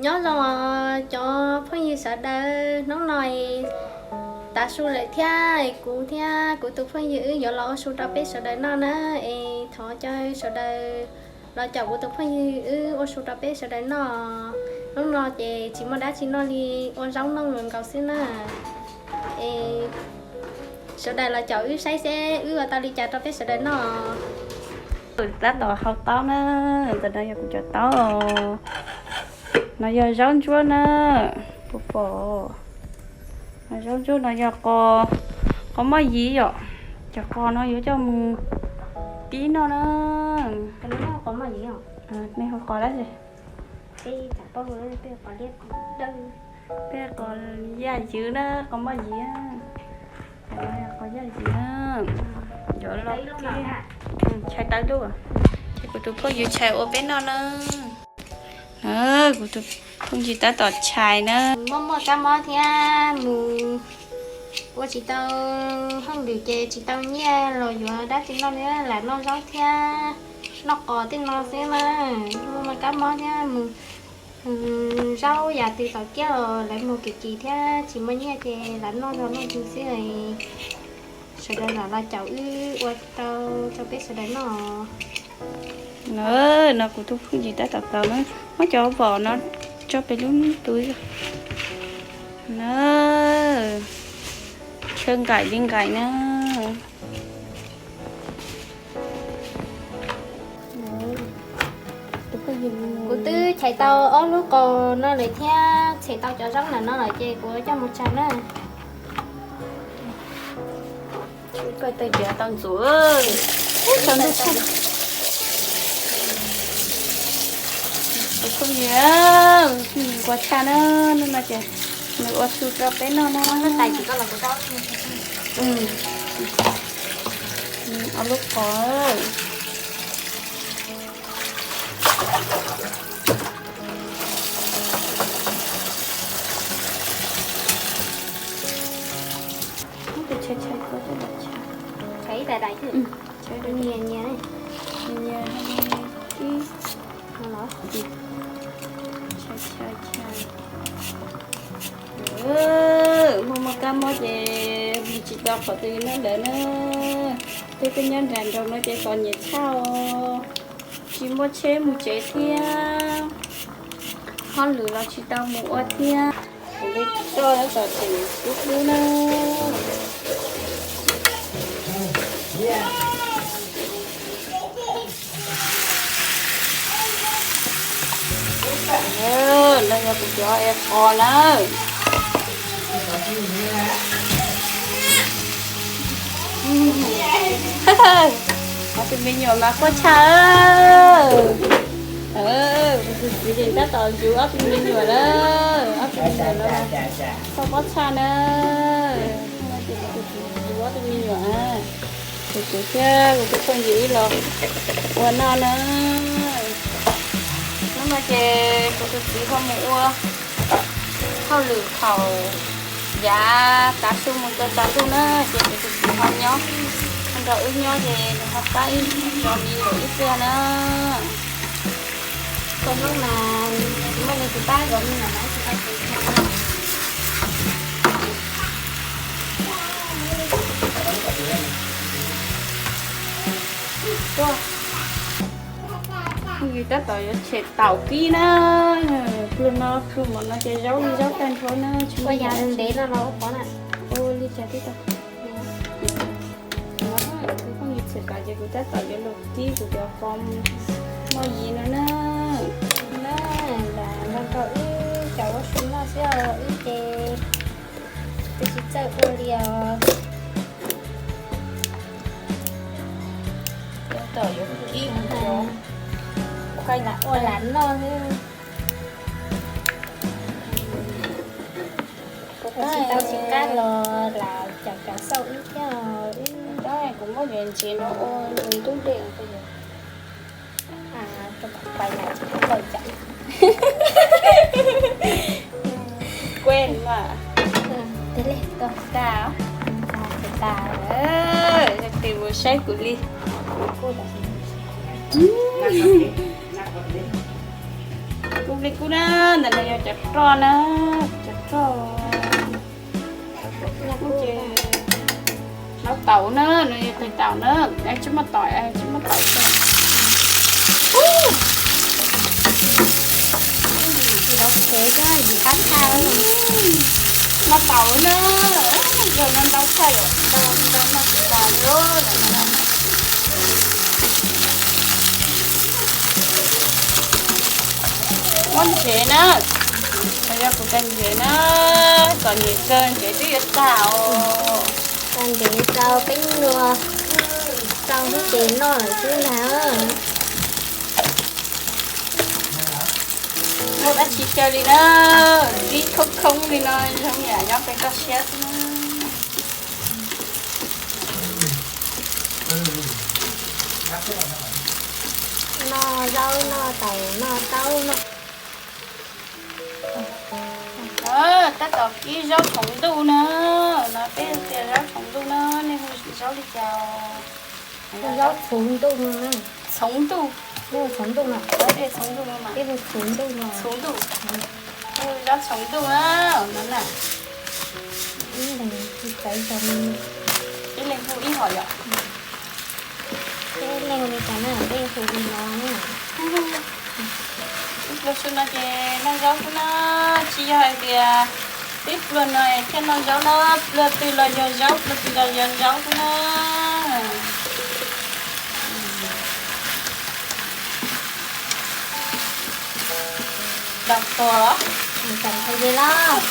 Nyob zoo cov phooj ywg sawv daws, hnub no tav su lawm thiab, kuv thiab kuv tus phooj ywg wb yuav los ua su rau peb sawv daws noj na. Es thov caw sawv daws los caum kuv tus phooj ywg wb ua su rau peb sawv daws noj. Hnub no ces tsis muaj dab tsi noj li, ua zaub noj nkaus xwb na. Es sawv daws los caum wb saib seb wb ua tau li cas rau peb sawv daws noj. Tab tom hau taub na, ntawm no yog kuv cov taub. No yog zaub ntsuab na, puas pom? Zaub ntsuab no yog qos, qos moj yim yom. Cov qos no yuav coj mus pib noj na. Nej hu qos dab tsi? Peb qos yaj ywm na, qos moj yim. Qos yaj ywm na, yuav los pib. Tshais tau lub, ces kuv tus phooj ywg tshais ua peb noj na. Kuv tus phooj ywg tab tom tshais na. Muaj muaj kab mob thiab mus ua tsis tau hauj lwm ces tsis tau nyiaj los yuav dab tsi noj li, lam noj zaub thiab noj qos tej no xwb na. Muaj muaj kab mob thiab mus zaub yam twg tom kiab los lawv mus kim kim thiab tsis muaj nyiaj ces lam noj zog noj tseg xwb. Sawv daws los los caum wb ua tau rau peb sawv daws noj. No kuv tus phooj ywg tab tom kaus na, muab cov vos no tso pem lub tus na, chaw nkaim li nkaim na. Kuv twb tshais tau ob lub qos no lawm thiab tshem tau cov zaub ntawm no lawm ces kuv coj mus tsau na. Koj tau ncuav tau ntxuav, tau ntuj tshaj. Tus phooj ywg, tus phooj ywg nquag tshaj na, hnub no ces nws ua su rau peb noj na. Ob lub qos. Muab tus tshais tshais kua coj los tshais. Tshais ib daim daim thiab. Tshais nyias nyias, nyias nyias ib. Tshais tshais tshais. Muaj muaj kab mob ces mus tsis tau qhov twg nyob ntawd na. Peb peb nyob nram nroog no ces txom nyem tshaj os. Tsis muaj tsheb mus tsev thiab, hauj lwm los tsis tau mus ua thiab. Kuv li toj tab tom tseem dub dub na. No yog kuv cov es qos na. Ob tug me nyuam mas quaj tshaj. Kuv tus txiv ces tab tom zuv ob tug me nyuam na. Ob tug me nyuam no mas quaj pob tshaj na. Kuv tus txiv zuv ob tug me nyuam. Kuv tus thiab kuv tus phooj ywg wb los ua noj na. Hnub no ces kuv tus txiv ho mus ua hauj lwm thaum yav tav su mus rau tsaus ntuj na, ces kuv tus txiv ho nyob, ho nrog wb nyob ces nws ho pab wb zov me nyuam ib pliag na. Txhua hnub mas muaj leej twg pab zov me nyuam mas tsis tau txiv. Phooj ywg tab tom yuav tshem taum kib na. Plug no plug mov no ces zaub li zaub tag nrho na, tsis muaj yam ntev no los ua pov na. Ua li cas tib tau. Kuv phooj ywg tshem taum ces kuv tab tom yuav los kib kuv cov qos moj yim no na. Na, lam nrog wb cov ua su noj xwb os, wb ces twb tsis txawj ua li os. Tab tom yuav kib kuv cov, ua lam noj xwb. Tsis tau tsis qab los lam cov cov xauj wb thiab. Kuv muab cov ntsev no ua ntub dej. Rau pais lawm tsis tau cam. Quên mà. Tag, tag, tag. Yog tes mus saib kuv li. Kuv Li kub na, ntawm no yog cov roj na, cov roj. Nyob kuj ces noj taum na, nws yog tais taum na, es tsis muaj taum, es tsis muaj taum xwb. Noj taum na, zaum no ntau tshaj yom, ntau ntau noj tsis tas li. Muab ntsev na, yog kuv tais ntsev na, txom nyem kawg ntsev twb yuav tag os. Tais ntsev rau peb nyuag rau hnub ces noj lawm xwb ntag. Muaj dab tsi xyaw li na, ib khoob khoob li no zoo yam nyob pem toj siab xwb na. Noj zaub noj taum noj taub noj. Tab tom kib zaub tshoov ntuj na, no peb tias zaub tshoov ntuj na, nej hu zaub li cas? Zaub tshoov ntuj no. Tshoov ntuj. Tshoov ntuj no. Peb hu tshoov ntuj no. Tshoov ntuj. Zaub tshoov ntuj na, no na. Ib leeg hu ib hom yom. Peb leeg hu li cas na, peb hu li no na. Ib pluag xwb no ces noj zaub xwb na, tsis yog hais tias peb pluag no es thiaj noj zaub na, pluag twg los yog zaub, pluag twg los yog zaub xwb na. Dam tuag los? Tam qhov ze los.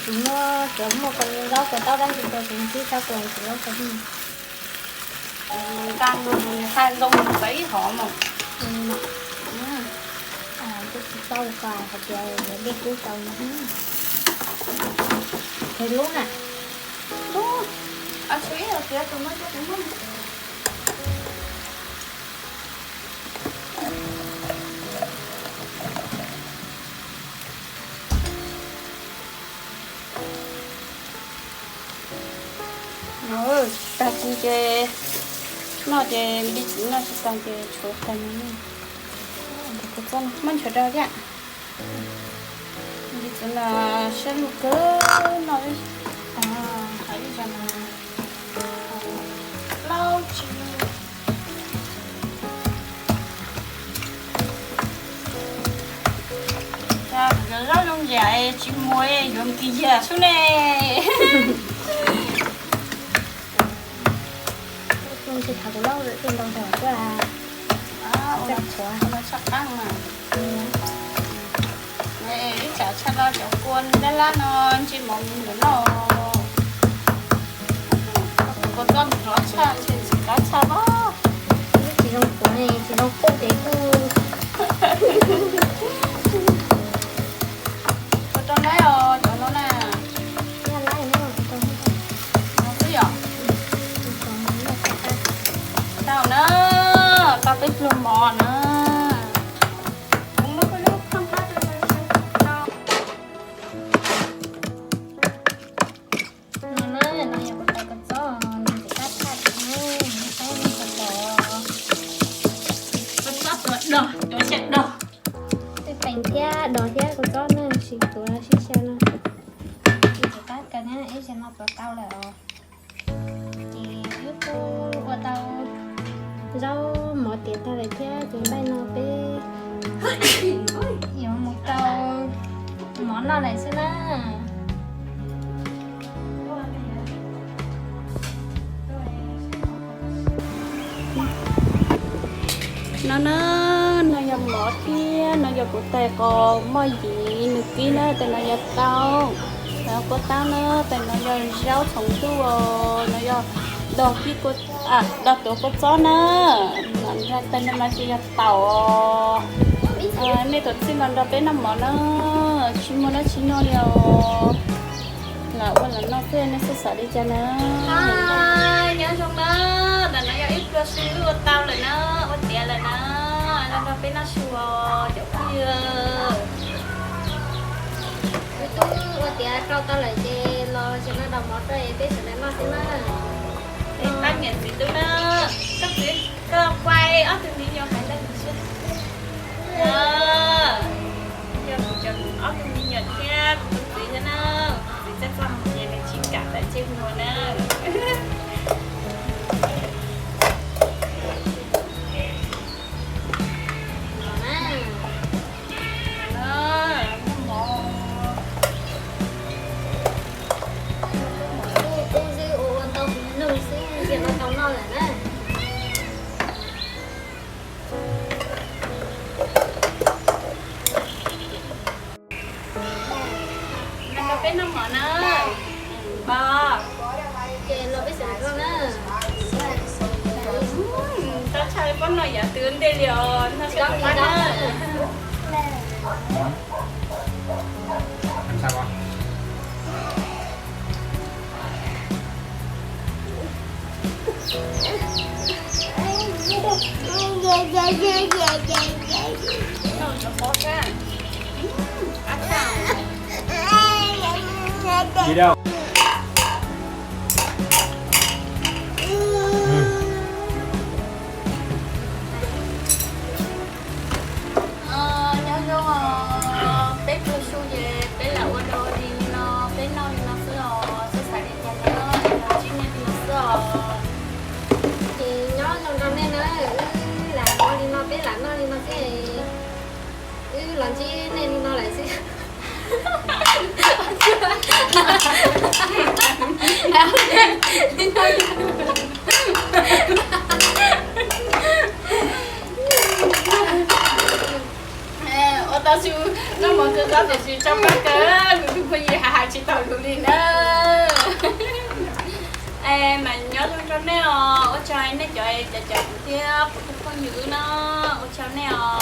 Tus muaj cov muaj zaub kua taub dab tsi rau tus tib sab kua tus zaub kua. Nqa ntua tus niag qhaij ntoo mus txawv ib hov mus. Twb tsis paub hais tias yuav dej kub rau no. Qhwv lub na. Lub, a, tshuav ib hov tiav tus no coj tus no. Tag kis ces noj ces nti txiv noj tsis tag ces tshuav tag no. Muab nchuav rau thiab. Nti txiv no siab lug kawg noj ib zaug no plaub tsib lub. Cas zaub zoo yam tsis muaj yuav kis yam xwb ne. Tsis thaum kuv laub thiaj ntau zaug tuaj. Ua tshaj qab mas. Ib tsam tshaj no cov kua lab lab no ntsej mov mus noj. Kua txob nrov tshaj ntshe tsis qab tshaj os. Tsis zoo tuav ne, tsis zoo qub ces kuj. Ua rau laib os cov no na. Laib no xwb yom. Tau na, tau peb pluag mov na. No na, no yog kuv tais kua txob, nws tsis qab tshaj na, saib nej puas pom. Kua txob tuav dog, tuav xyaw dog. Tej peem thiab dog thiab kua txob na, sis tuav sib xyaw no. Tsis qab kawg na, ib zaug no tuav tau lawm os. Ces wb kuj ua tau zaub mov tiav tag lawm thiab ces npaj no peb yuav mus rau mov noj lawm xwb na. No na, no yog mov thiab no yog kuv tais qos moj yim nws kib na, tais no yog taub, kua taub na, tais no yog zaub tshoov ntuj, no yog dog kib, dog tuav kua txob na, tais no mas ces yog taum. Nej tuav txij los nrog peb noj mov na, tsis muaj dab tsi noj li os. Lam ua lam noj xwb, nej xav xav li cas na. Nyob zoo na, ntawm no yog ib pluag su ua tau lawm na, ua tiav lawm na, los nrog peb noj su os cov phooj ywg. Wb twb ua tiav rau tau lawm ces los zaum no daus mov rau peb sawv daws noj xwb na. Peb pab niam txiv tub na, koj txiv. Koj quay ob tug me nyuam hais ntawd seb. Yog kuv cov ob tug me nyuam thiab kuv tus txiv thiab na, kuv tus txiv txaj txaj muag ces nws tsis kam tawm ntsej muag na. Tub xwb ua ua ntau nug xwb ces no tau noj lawm na. Peb noj mov na. Pab, ces los peb xav na. Tau tshaj pab noj yav twg ntej li os, noj sab pab na. Gì đâu. Nyob zoo, peb pluag su ces peb lam ua dog li no, peb noj li no xwb os, xav xav li cas los ntsib nej li no xwb os. Ces nyob zoo rau nej na, wb lam ua li no, peb lam noj li no xwb, wb los ntsib nej li no lawm xwb. Ua tau su noj mov txog txog tiam sis tsau pab kawg, kuv tus phooj ywg hais hais tsis tau lus li na. Es mas nyob zoo rau nej os, ua tsaug nej cov cov cov kuv thiab kuv tus phooj ywg wb na, ua tsaug nej os.